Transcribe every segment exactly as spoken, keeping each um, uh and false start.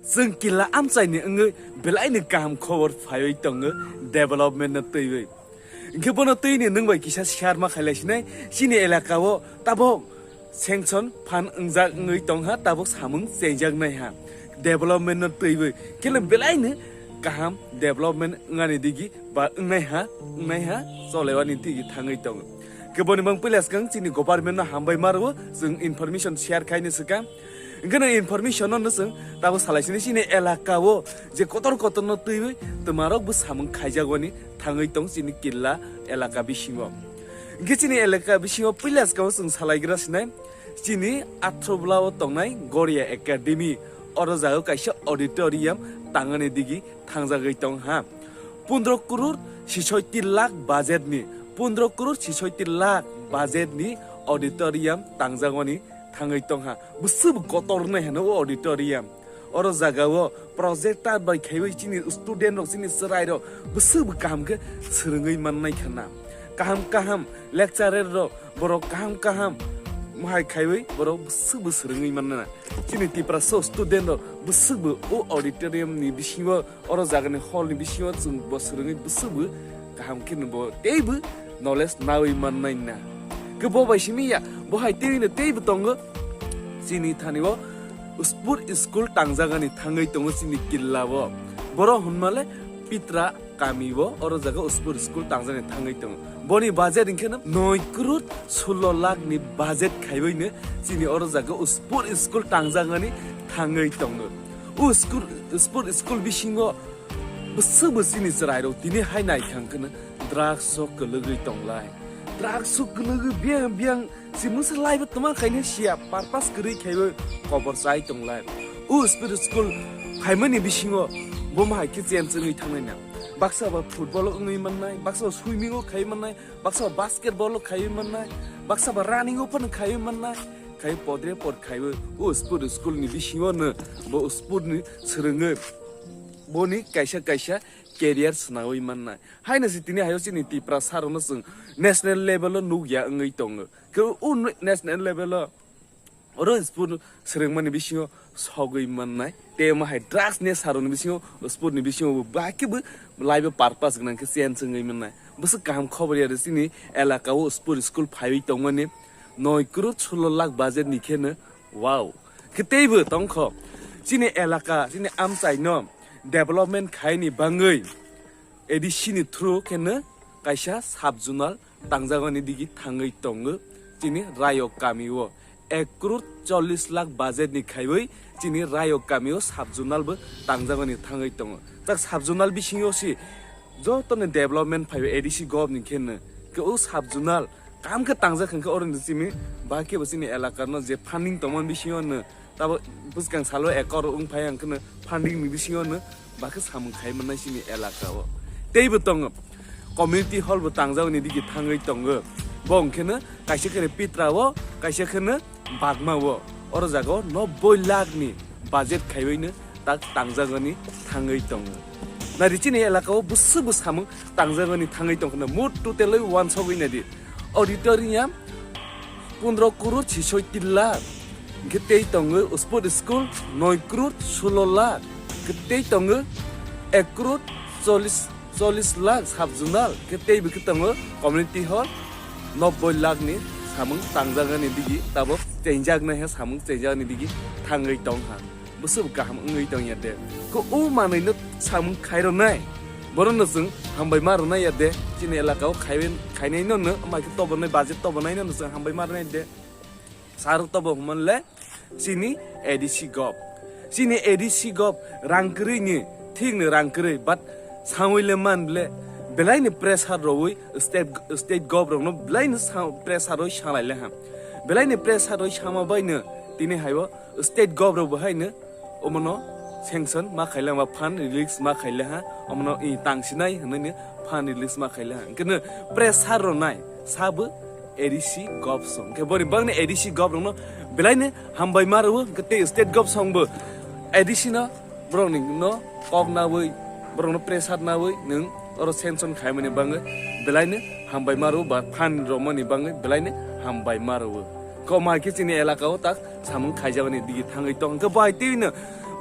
Chwng killa amchaini wngwi belaini kaham khobor phaiwi tongo development no twiwi. Hinkhe bono twini nwng bai kisa share ma khailai sinai, chini elaka o tabok sanction phan wngjak wngwi tongha, tabok samung chengjak naiha development no twiwi. Kele belaini kaham development wngnani digi ba wngnaiha, wngnaiha cholewani digi thangwi tongo. Khe boni mang puila swkang chini government no hambai ma rwo, chwng information share khaini swkang. Hinkhe no information no chwng tabo salai sini chini elaka o je kotor kotor no twiwi twmarok bo samung khaijagoni thangwi tong chini killa elaka bisingo. Hinkhe chini elaka bisingo puila swkang o chwng salaigra sinai chini Athrobola o tongnai Goria Academy, oro jaga o kaisa auditorium tangani digi thangjagwi tong ha. Pondro crore sisoi tin lakh budget ni, pondro crore sisoi tin lakh budget ni auditorium tangjagoni thangwi tongha. Bwswk kotor nai hino o auditorium. Oro jaga o projector bai khaiwi chini student rok, chini chwrai rok bwswk bo kaham khe swrwngwi mannai khana. Kaham kaham lecturer rok, borok kaham kaham mohai khaiwi borok bwswk bo swrwngwi manna. Chini Tiprasa student rok bwswk bo o auditorium ni bisingo, oro jagani hall ni bisingo chwng bo swrwngwi bwswk bo kaham khe no bo teibo knowledge nawi mannai na. Khe bo bai simi ya, bo hai teiwi no teibo tongo. Chini thani o sport school tangjagani thangwi tongo chini killa o. Borok hwnmale Pitra kami o, oro jaga sport school tangjani thangwi tongo. Boni budget hinkhe no noi crore solo lakh ni budget khaiwi no chini oro jaga sport school tangjagani thangwi tongo. O school, sport school bisingo bwswk bo chini chwrai rok tini hai naithang kheno drugs o kwlwgwi tonglai. Drugs o kwlwgwi biyang biyang si mungsa laibo twma khaina siya purpose kwrwi khaiwi kobor chai tonglai. O sport school phaimani bisingo bo ma hai khe change wngwi thangnai na. Baksa ba football o wngwi mannai, baksa ba swimming o khai mannai, baksa ba basketball o khai mannai, baksa ba running o phano khai mannai. Khai podre pod khaiwi o sport school ni bisingo no bo sport ni swrwngwi boni kaisa kaisa career swnawi mannai. Haino se tini hayo chini Tiprasa rokno chwng national level o nukya wngwi tongo. Khe o national level o oro sport swrwngmani bisingo sogwi mannai. Tei omo hai drugs ni saroni bisingo, sport ni bisingo bo bahai khe bo life o purpose gwnang khe change wngwi mannai. Bwswk kaham khobor ya re chini elaka o sport school phaiwi tongmani noi crore solo lakh budget ni kheno. Wow. Khe teibo tongkho chini elaka, chini amchai no development khaini bangwi A D C ni through kheno kaisa sub zonal tangjagani digi thangwi tongo chini Rayok kami o. Ek crore chollish lakh budget ni khaiwi chini Rayok kami o sub zonal bo tangjagani thangwi tongo. Tak sub zonal bisingo si joto ni development phaiwi A D C govt ni kheno. Khe o sub zonal kaham khe tangjak hwnkhe oro ni simi bahai khe bo chini elaka no je funding tongmani bisingo no tabo bwskang salo ekor wng phai ang kheno funding ni bisingo no bakhe samung khai mannai chini elaka o. Teibo tongo community hall bo tangjak ni digi thangwi tongo. Bo hwnkhe no kaisa kheno Pitra o, kaisa kheno Bagma o. Oro jaga o nobboi lakh ni budget khaiwi no tak tangjagani thangwi tongo. Nari chini elaka o bwswk bo samung tangjagani thangwi tongkhwna mut totally wansogwi nadi. Auditorium pondro crore sisoi tin lakh. Hwnkhe tei tongo sport school noi crore solo lakh. Hwnkhe tei tongo ek crore chollish, chollish lakh sub zonal. Hwnkhe tei bo khe tongo community hall nobboi lakh ni samung tangjagani digi tabok chengjak nai ha samung chengjagani digi thangwi tong ha. Bwswk kaham wngwi tong ya de. Ko o manwi no samung khai rwnai. Bono no chwng hambai ma rwnai ya de. Chini elaka o khai, khainai no no, amai khe tobonai, budget tobonai no no chwng hambai ma rwnai de. Sar tobo hwnman le chini A D C govt. Chini A D C govt rang kwrwi ni, thik ni rang kwrwi, but samui le man le belai ni pressure rwi state, state govt rok no belai ni sa-, pressure rwi salai le ha. Belai ni pressure rwi sama bai no tini hai o state govt rok bo hai no omono sanction ma khaile ha, fund release ma khaile ha, omono i tang sinai hwnwi ni fund release ma khaile ha. Hwnkhe no pressure rwnai sabo A D C govt song. Hwnkhe boni bagni A D C govt rokno belai ni hambai ma rwo, hwnkhe tei state govt song bo A D C no borok ni no kok nawi, borok no pressure nawi nwng oro sanction khaimani bangwi belai ni hambai ma rwo ba fund romani bangwi belai ni hambai ma rwo. Koma khe chini elaka o tak samung khaijagani digi thangwi tong. Hwnkhe bai twi no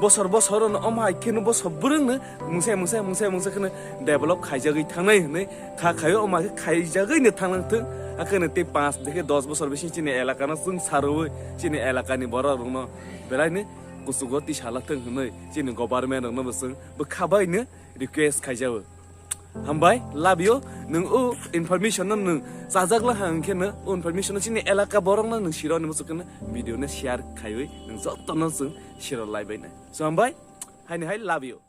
Bosor bosor no omo hai kheno bosor bwrwng no mungsa mungsa mungsa mungsa kheno develop khaijagwi thangnai hwnwi kha khaio, omo hai khaijagwi no thanglang thung. Hakheno tei panch theke dos bosor bising chini elaka no chwng sarwi chini elaka ni borok rok no belai no kuchugo tisa la thung hwnwi chini government rok no bo chwng bwkha bai no request khaijao. Hambai, love you. Nwng o information no nwng chajak la hang khe no o information no chini elaka borok no nwng siro ni muchuk no video no share khaiwi nwng joto no chwng siro lai bai nai. So hambai, haini hai love you.